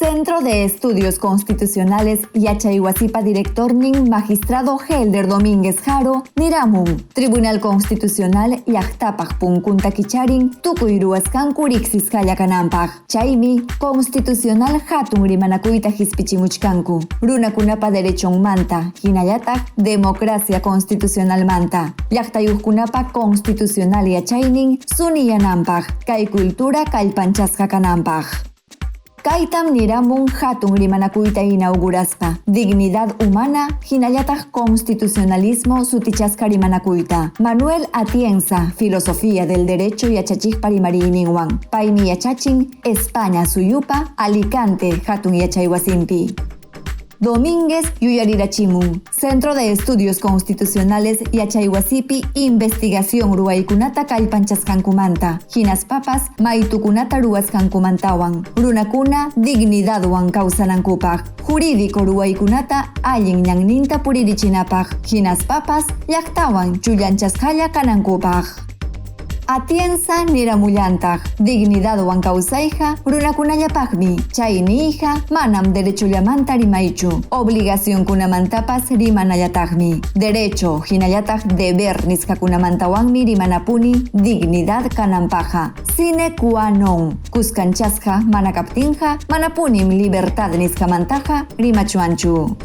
Centro de Estudios Constitucionales Yachaywasipa directornin magistrado Helder Domínguez Jaro niramun Tribunal Constitucional llaqtapaq punkunta kicharin tukuy ruwasqanku riqsisqalla kananpaq. Chaymi Constitucional hatun rimanakuyta hispichimuchkanku runakunapa derechonmanta hinallataq democracia constitucionalmanta llaqtayuqkunapa constitucional yachaynin suniyananpaq kay cultura kallpanchasqa kananpaq. Kaytam niramun hatun rimanakuyta inauguraspa dignidad humana hinallataq constitucionalismo sutichasqa rimanakuyta. Manuel Atienza, filosofía del derecho yachachiqpa rimariyninwan. Paymi yachachin España suyupa Alicante hatun yachaywasinpi. Domínguez yuyarirachimun, Centro de Estudios Constitucionales yachaywasipi investigación ruwaykunata kallpanchasqankumanta, hinaspapas maytukunata ruwasqankumantawan, runakuna dignidadwan kawsanankupaq, jurídico ruwaykunata allin ñanninta puririchinapaq, hinaspapas llaqtawan chullanchasqalla kanankupaq. Atienza niramullantaq, dignidadwan kawsayqa runakunallapaqmi, chay niyqa manam derechullamanta rimaychu, obligacionkunamantapas rimanallataqmi. Derecho hinallataq deber nisqakunamantawanmi rimanapuni dignidad kananpaqqa. Sine qua non, kuskanchasqa mana kaptinqa manapunim libertad nisqamantaqa rimachuanchu.